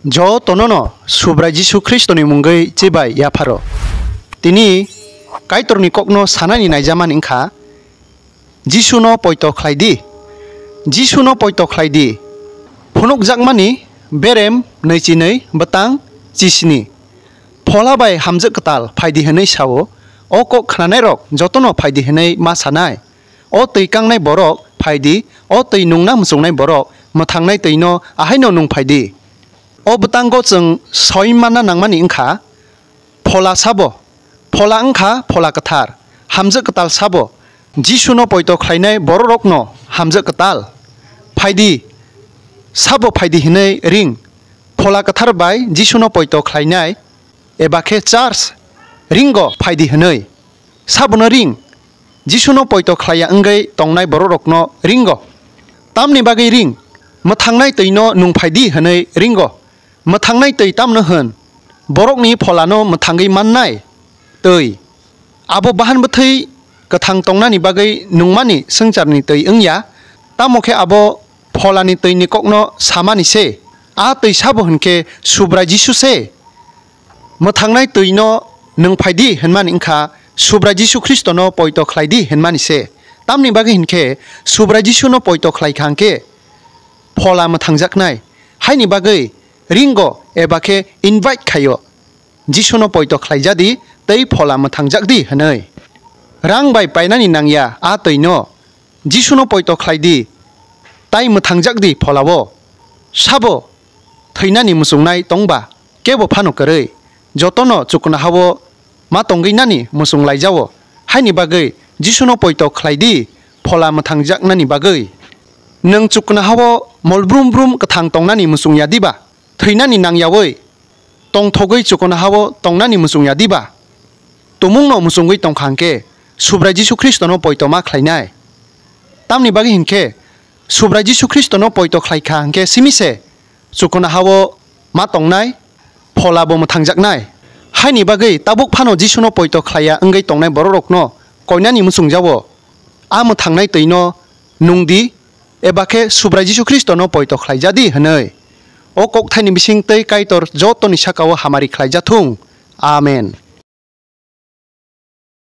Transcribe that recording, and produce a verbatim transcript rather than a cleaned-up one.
Jotono no Subrai Jisu Khristoni mungwi chibai yapharo. Tini Kaitorni kokno sanani naijamani wngkha, Jisuno poito khlai di. Jisuno poito khlai di. Phunukjakmani berem nwi chinwi bwtang chisni. Phola bai hamjwk kwtal phai di hwnwi sao. O kok khnanairok jotono phai di hwnwi ma sanai. O twi kangnai borok phai di, o twi nungna muchungnai borok mwthangnai twino ahaino nung phai di. O bwtango chwng soi manna nangmani wngkha, Phola sabo, Phola wngkha Phola kwthar, hamjwk kwtal sabo, Jisuno poito khlainai bororokno hamjwk kwtal. Phai di, sabo phai di hwnwi ring, Phola kwthar bai Jisuno poito khlainai, eba khe church, ringo phai di hwnwi. Sabono ring, Jisuno poito khlaiya wngwi tongnai bororokno ringo. Tamni bagwi ring, mwthangnai twino nung phai di hwnwi ringo. Mwthangnai twi tamno hwn, borokni pholano mwthangwi mannai twi. Abo bahan bwthwi kwthang tongnani bagwi nungmani swngcharni twi wngya, tamo khe abo pholani twini kokno samani se. A twi sabo hwn khe Subrai Jisu se. Mwthangnai twino nung phai di hwnmani wngkha Subrai Jisu Khristono poito khlai di hwnmani se. Tamni bagwi hwn khe Subrai Jisuno poito khlai kha hwn khe phola mwthangjaknai. Haini bagwi ringo eba khe invite khaio, Jisuno poito khlai ja di tei phola mwthangjak di hwnwi. Rang bai painani nangya a twino, Jisuno poito khlai di, tai mwthangjak di pholao. Sabo thwinani muchungnai tongba kebo phano kwrwi, jotono chuknohao ma tongwi nani muchung laijao, haini bagwi Jisuno poito khlai di phola mwthangjaknani bagwi. Nwng chuknohao mol brum brum kwthang tongnani muchung ya diba? Thwinani nangyawi tongthogwi chuknohao tongnani muchung ya diba? Tumungno muchungwi tongkha hwnkhe Subrai Jisu Khristono poito ma khlainai. Tamni bagwi hwn khe Subrai Jisu Khristono poito khlai kha hwnkhe simi se chuknohao ma tongnai, pholabo mwthangjaknai. Haini bagwi tabuk phano Jisuno poito khlaiya wngwi tongnai bororokno koinani muchungjao, a mwthangnai twino nung di, eba khe Subrai Jisu Khristono poito khlai ja di hwnwi. O kokthaini bising tei Kaitor jotoni sakao hamari khlai ja thung. Amen.